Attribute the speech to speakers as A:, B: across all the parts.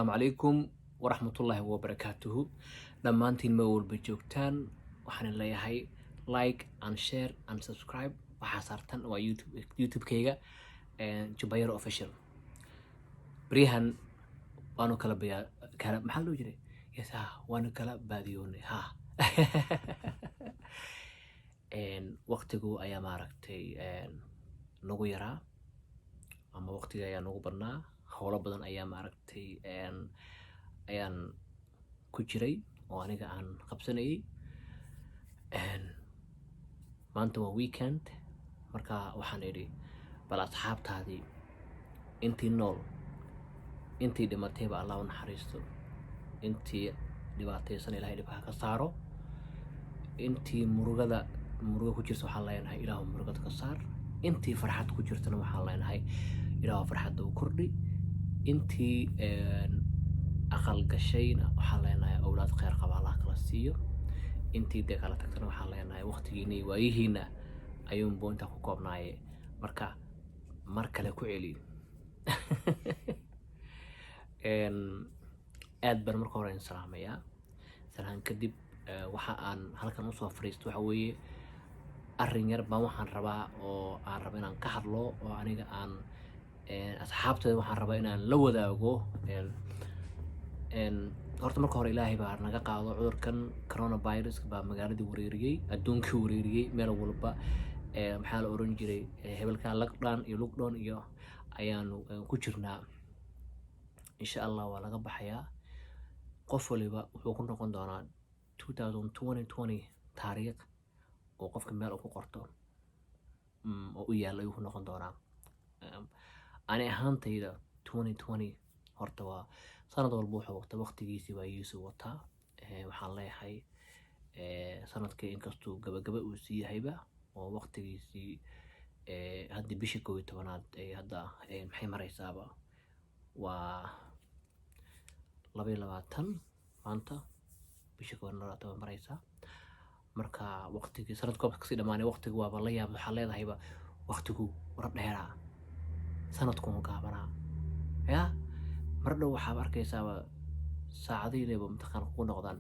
A: Asalaamu calaykum waraxmatullaahi wabarakaatuhu. Dhammaantiin meel walba joogtaan, waxaan leeyahay like and share and subscribe. Waxaa saartan waa YouTube, YouTube-kayga Jubayro Official. Baryahan waanu kala bayaa kala, maxaa loo jiray? Yes, ha, waanu kala baadiyoonay. Ha, waqtigu ayaa maaragtay nagu yaraa ama waqtiga ayaa nagu badnaa. Howlo badan ayaa maaragtay ayaan ku jiray oo aniga aan qabsanayay. Maanta waa weekend, marka waxaan idhi bal asxaabtaadii intii nool, intii dhimatayba Allah u naxariisto, intii dhibaataysan Ilahay dhibka ka saaro, intii murugada murugo ku jirta waxaan leenahay Ilaahu murugada ka saar, intii farxad ku jirtana waxaan leenahay Ilaahu farxadda u kordhi, intii aqal gashayna waxaan leenahay owlaad kheyr qaba Allah kala siiyo, intii dee kala tagtana waxaan leenahay waqtigiina iyo waayihiina ayuunbu intaa ku koobnaaye. Marka mar kale ku celi. Aad baan marka hore in salaamayaa. Salaan kadib, waxa aan halkan usoo fadhiisto waxa weeye arrin yar baan waxaan rabaa oo aan raba inaan ka hadlo oo aniga aan asxaabteeda waxaan rabaa inaan la wadaago. Horta marka hore Ilaahay baa naga qaado cudurkan coronavirus baa magaaladii wareeriyey, adduunkii wareeriyey, meel walba maxaa la oran jiray, hebelka lockdown iyo lockdown iyo ayaanu ku jirnaa. Insha Allah waa laga baxayaa. Qof waliba wuxuu ku noqon doonaa 2020 taariikh oo qofka meel uu ku qorto oo u yaalla ayuu ku noqon doonaa. Ani ahaantayda 2020 horta waa sanad walba wuxuu wataa waqtigiisii, waayihiisuu wataa. Waxaan leeyahay sanadkii inkastuu gabagaba uu sii yahayba oo waqtigiisii haddii bishii 11aad ay hadda maxay mareysaaba, waa 22 maanta, bishii 21 bay mareysaa. Marka waqtigii sanadka waa kasii dhamaanay. Waqtigu waaba la yaab, waxaa leedahayba waqtigu war dheeraa, sanadkuma gaabanaa. Ya mar dhow waxaaba arkaysaaba saacadihiinayba mataqaana kugu noqdaan,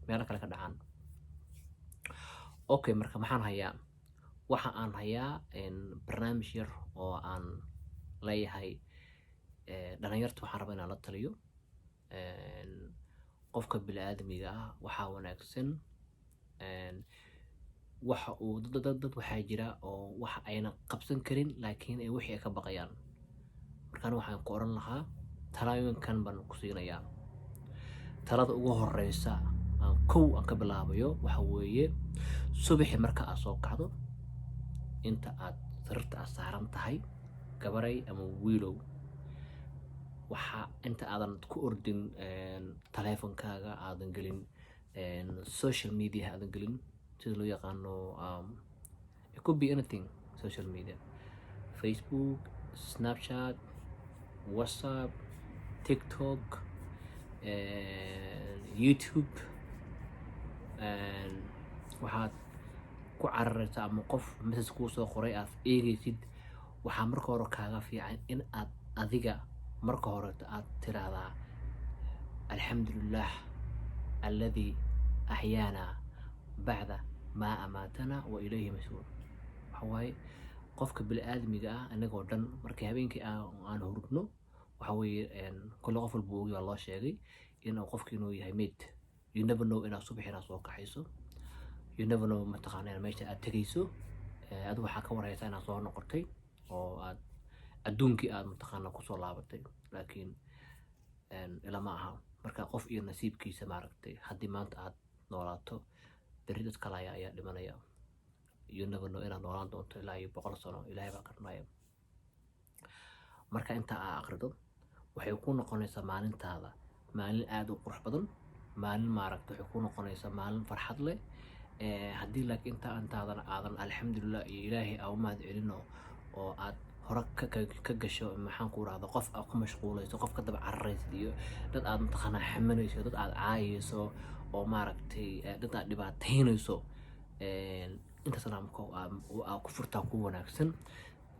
A: meelo kale ka dhacaan. Okay, marka maxaan hayaa? Waxa aan hayaa barnaamij yar oo aan leeyahay dhalinyarta waxaan rabaa inaan la taliyo. Qofka bini'aadmiga ah waxaa wanaagsan waxa uu dad waxaa jira oo wax ayna qabsan karin, laakiin ay wixii ay ka baqayaan. Markaan waxaan ku oran lahaa talooyinkan baan ku siinayaa. Talada ugu horeysa aan kow aan ka bilaabayo waxa weeye: subaxi marka aad soo kacdo, inta aad sariirta aad saaran tahay, gabaray ama wiilow, waxa inta aadan ku ordin taleefonkaaga, aadan gelin social media, aadan gelin sida loo yaqaano, it could be anything, social media, Facebook, Snapchat, WhatsApp, TikTok, YouTube, waxaad ku cararaysa ama qof message kuu soo qoray aad eegaysid, waxaa marka hore kaaga fiican in aad adiga marka horeeto aad tiraahdaa: "Alxamdulilah alladii axyaana bacda maa amaatana wa ilayhi mashuur." Waxa waaye qofka bini'aadmiga ah inagoo dhan markii habeenkii aan hurdno, waxa weeye kolle qof walba ogi waa loo sheegay inuu qofki inuu yahay meyd. You never know inaad subax inaad soo kaxayso, you never know mataqaana inaad meesha aad tegayso. Adigu waxaa ka warhaysaa inaad soo noqotay oo aad adduunkii aad mataqaana kusoo laabatay, laakiin ilama aha. Marka qof iyo nasiibkiisa maaragtay, haddii maanta aad noolaato, berri dad kale ayaa dhimanaya. You never know inaad noolaan doonto ilaa iyo 100 sano, Ilaahay baa garanaya. Marka inta aa aqrido, waxay ku noqonaysaa maalintaada maalin aada u qurux badan, maalin maaragta waxay ku noqonaysaa maalin farxad leh. Haddii laakiin inta intaadan aadan alxamdulilah iyo Ilaahay aa u mahad celino oo aad hore ka gasho, maxaan ku rahda, qof aad ku mashquulayso, qof ka daba cararaysid iyo dad aad mataqaanaa xamanayso, dad aad caayayso oo maaragtay dad aad dhibaataynayso, intaasna aa ku furtaa ku wanaagsan.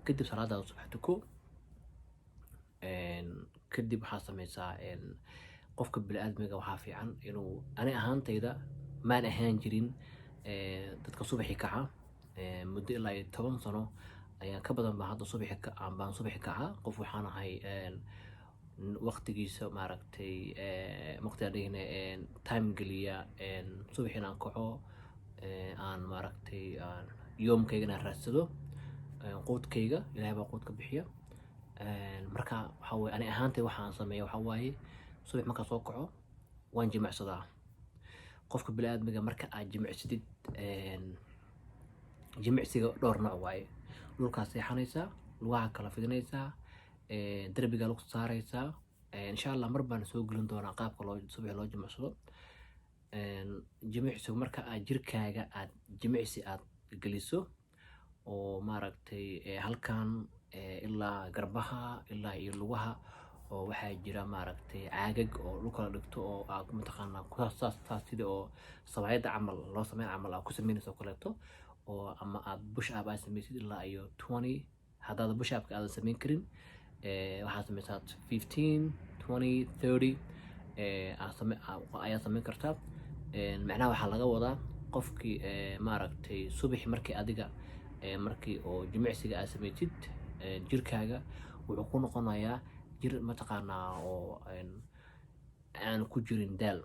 A: Kadib salaadaada subax tuko. Kadib waxaa sameysaa, qofka biniaadmiga waxaa fiican inuu, ani ahaantayda maan ahaan jirin dadka subaxi kaca. Muddo ilaa iyo 10 sano ayaan ka badan baan hadda subaxi baan subaxi kaca. Qof waxaan ahay waqtigiisa, maaragtay, waqti aan dhihine time geliya subax inaan kaco, aan, maaragtay, aan yoomkayga inaan raadsado quudkayga. Ilaahay baa quudka bixiya. Marka waxaa waye, ani ahaantay waxaan sameeya waxaa waaye, subax markaan soo kaco waan jimicsadaa. Qofka biniaadmiga marka aad jimicsatid, jimicsiga dhowr nooc waaye: dhulkaa seexanaysaa, lugaha kala fidinaysaa, darbigaa lugta saaraysaa. Insha Allah mar baan soo gelin doonaa qaabka loo subax loo jimicsado. Jimicsigu marka aad jirkaaga aad jimicsi aad geliso oo, maaragtay, halkan ilaa garbaha ilaa iyo lugaha, oo waxaa jira, maaragtay, caagag oo dhulka la dhigto oo aad mataqaanaa saas saas sida oo sabaayadda camal loo sameyn camal aad ku sameynayso oo kaleeto, oo ama aad push up aad sameysid ilaa iyo 20. Haddaad push upka aadan sameyn karin, waxaad sameysaa 15, 20, 30 ayaa sameyn kartaa. Macnaha waxaa laga wadaa qofkii, maaragtay, subaxi markii adiga markii oo jimicsiga aad sameysid, jirkaaga wuxuu ku noqonayaa jir, mataqaanaa, oo aan ku jirin daal.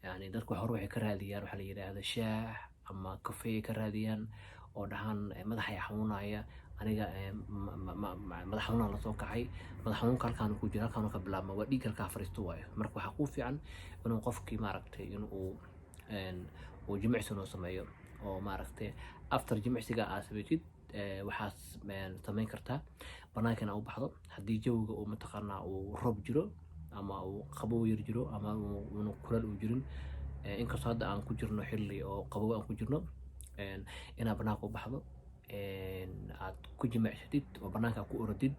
A: Yani dadku hore waxay ka raadiyaan waxaa la yidhaahda shaah ama kafee ka raadiyaan oo dhahaan, "Madaxay xanuunaya aniga, madax xanuunaa lasoo kacay." Madax xanuunka halkaan ku jira, halkaan ka bilaabma, waa dhiig halkaa fariisto waayo. Marka waxaa kuu fiican inuu qofkii, maaragtay, inuu uu jimicsi noo sameeyo oo, maaragtay, after jimicsiga aad sameysid, waxaad sameyn kartaa banaanka inaad u baxdo. Haddii jawiga uu, mataqaanaa, uu roob jiro ama uu qabow yar jiro ama uuna kuleel uu jirin, inkastoo hadda aan ku jirno xilli oo qabow aan ku jirno, inaad banaanka u baxdo, aad ku jimicsatid oo banaanka aad ku orodid,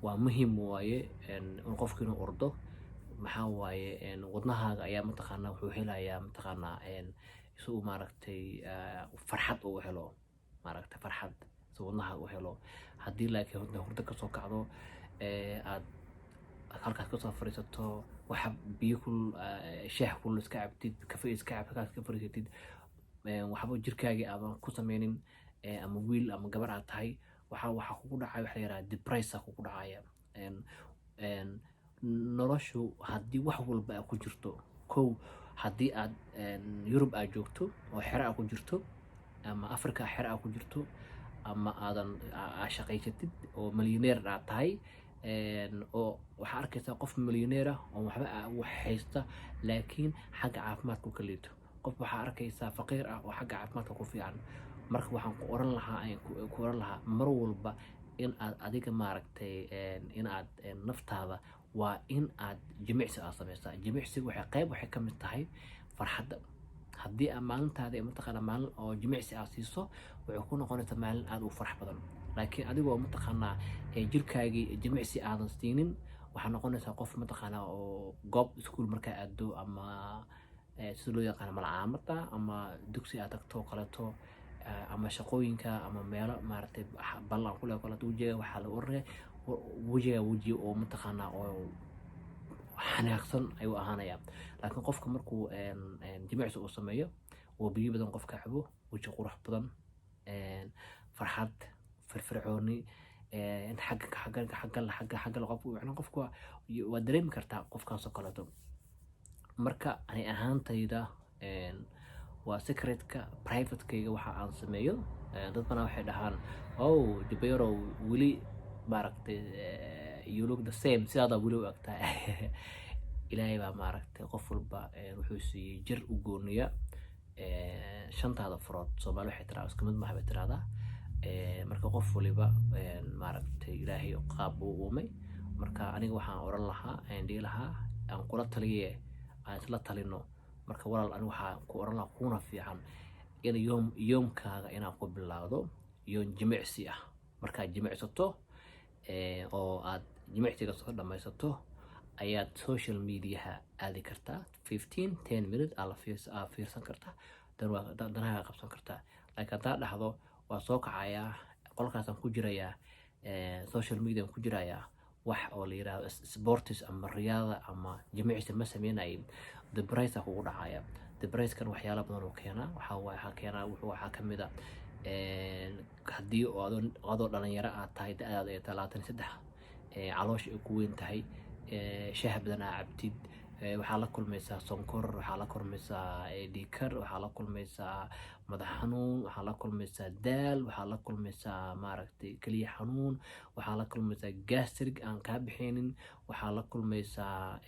A: waa muhiim waaye in qofku inuu ordo. Maxaa waaye, wadnahaaga ayaa, mataqaanaa, wuxuu helayaa, mataqaanaa, si uu, maaragtay, farxad uu helo, maaragtay, farxad si wadnahaaga u helo. Haddii laakiin hurdo kasoo kacdo, aad halkaas kasoo fadhiisato, waxa biyo kulul, shaah kulul iska cabtid, kafee iska cabtid, halkaas ka fadhiisatid, waxba jirkaagii aadan ku sameynin, ama wiil ama gabar aad tahay, waxaa kugu dhacaya waxa la yidhaha depress kugu dhacaya. Noloshu haddii wax walba aad ku jirto, kow, haddii aad Yurub aad joogto oo xero aad ku jirto, ama Africa xero aad ku jirto, ama aadan aa shaqaysatid oo milyaneer aad tahay, oo waxaa arkaysaa qof milyaneer ah oo waxba wax haysta, laakiin xagga caafimaadka ka liito. Qof waxaa arkaysaa faqiir ah oo xagga caafimaadka ku fiican. Marka waxaan ku oran lahaa, ayaan ku oran lahaa mar walba in aad adiga, maaragtay, in aad naftaada waa in aad jimicsi aad sameysaa. Jimicsigu waxay qayb waxay ka mid tahay farxadda. Haddii aad maalintaada, mataqaana, maalin oo jimicsi aad siiso, waxay ku noqonaysaa maalin aad u farax badan. Laakiin adigoo, mataqaanaa, jirkaagii jimicsi aadan siinin, waxaa noqonaysaa qof, mataqaanaa, oo goob iskuul markaa aado ama sida loo yaqaano malcaamada ama dugsi aad tagto oo kaleeto, ama shaqooyinka ama meelo, maaragtay, ballan kule kaleeto, wejiga waxaa la oranaya wejiga weji oo, mataqaanaa, oo xanaaqsan ayuu ahaanaya. Laakiin qofka markuu jimicsi uu sameeyo oo biyo badan qofka cabo, weji qurux badan, farxad, firfircooni, xagga xagga xagga xagga xagga qofku, macnaha, qofku waa dareemi kartaa qofkaas oo kaleeto. Marka ani ahaantayda, waa secretka privatekayga waxa aan sameeyo. Dad badan waxay dhahaan, "Oh, Jubeerow, weli, maaragtay, you look the same, sidaadaa weli u egtahay." Ilaahay baa, maaragtay, qof walba wuxuu siiyey jir u gooniya. Shantaada farood, Soomaali waxay tiraa, isku mid maaha bay tirahdaa. Marka qof waliba, maaragtay, Ilaahay qaab buu uumay. Marka aniga waxaan oran lahaa, aan dhihi lahaa, aan kula taliye, aan isla talino. Marka walaal, aniga waxaan ku oran lahaa, kuna fiican in yoom yoomkaaga inaad ku bilaawdo yoom jimicsi ah. Markaad jimicsato oo aad jimicsiga soo dhammaysato, ayaad social mediaha aadi kartaa. 15, 10 minute aa fiirsan kartaa, dan waa danaha qabsan kartaa. Laakiin haddaad dhahdo, "Waa soo kacayaa, qolkaasaan ku jirayaa, social media ku jirayaa," Wax oo la yirahdo sports ama riyaada ama jimicsi ma sameynayay, depress kugu dhacaya. Depresskan waxyaala badan uu keenaa. Waxaa waaye, waxaa keenaa wuxuu, waxaa ka mid a haddii oo adoo dhalinyaro aad tahay, da-daada ay tahay 23, caloosha ay ku weyn tahay, shaah badan aa cabtid, waxaa la kulmaysaa sonkor, waxaa la kulmaysaa dhiigkar, waxaa la kulmaysaa madax xanuun, waxaa la kulmaysaa daal, waxaa la kulmaysaa, maaragtay, keliya xanuun, waxaa la kulmaysaa gastric aan kaa bixinin, waxaa la kulmaysaa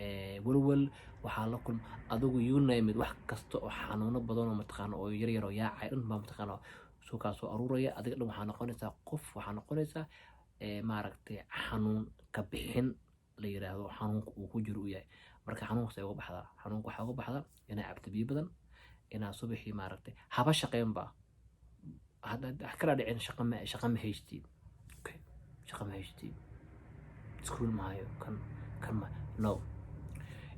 A: walwal, waxaa la kulm adigu, you name it. Wax kasta oo xanuuno badan oo, mataqaana, oo yar yar oo yaacay dhan baa, mataqaana, suukaa soo aruuraya. Adiga dhan waxaa noqonaysaa qof, waxaa noqonaysaa maaragtay, xanuun ka bixin la yiraahdo, xanuunka uu ku jiro uu yahay. Marka xanuunkaas ay uga baxdaa, xanuunka waxaa uga baxdaa inaad cabto biyo badan, inaad subaxii, maaragtay, haba shaqeynba hadda wax kala dhicin. Shaqa ma haystid, okay, shaqa ma haystid, iskuul ma hayo, kan kan ma no.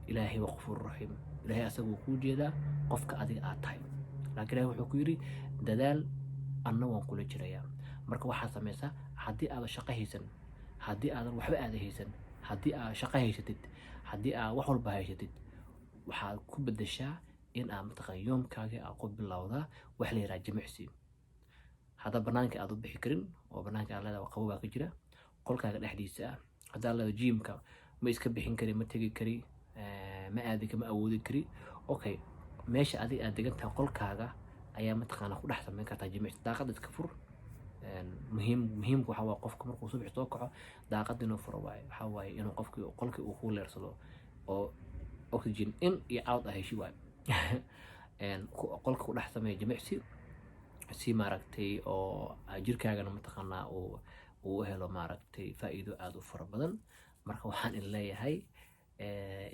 A: Ilaahay waa qafuur raxiim. Ilaahay asaga wuu kuu jeedaa qofka adiga aad tahay, laakiin Ilaahay wuxuu ku yidhi: "Dadaal, anna waan kula jirayaa." Marka waxaad samaysaa, haddii aadan shaqo haysan, haddii aadan waxba aada haysan, haddii aad shaqo haysatid, haddii aad wax walba haysatid, waxaad ku bedeshaa in aad, mataqaan, yoomkaaga aad ku bilowdaa wax la yidhaha jimicsi. Hadda banaanka aad u bixi karin oo banaanka aad leedahay qabow baa ka jira, qolkaaga dhexdiisa ah. Haddaad leedahay gymka ma iska bixin kari, ma tegi kari, ma aadi, ma awoodi kari, okay, meesha adiga aad degan tahay, qolkaaga ayaa, mataqaana, ku dhex samayn kartaa jimicsi. Daaqada iska fur. Muhiimka waxaa waaye qofka markuu subax soo kaco daaqada inuu furo waaye. Waxaa waaye inuu qofkii qolkii uu ku leersado oo oxygen in iyo out ah heshi waaye. Qolka ku dhex sameeya jimicsi si, maaragtay, oo jirkaagana, mataqaanaa, uu u helo, maaragtay, faa'iido aada u fara badan. Marka waxaan in leeyahay,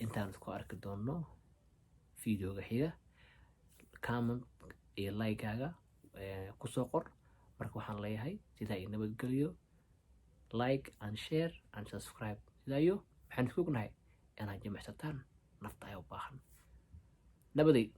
A: intaan isku arki doonno videoga xiga, comment iyo like-gaaga kusoo qor. Marka waxaan leeyahay sidaa iyo nabadgelyo. Like and share and subscribe. Sidaa iyo waxaan isku ognahay inaad jimicsataan, nafta ayaa u baahan. Nabaday.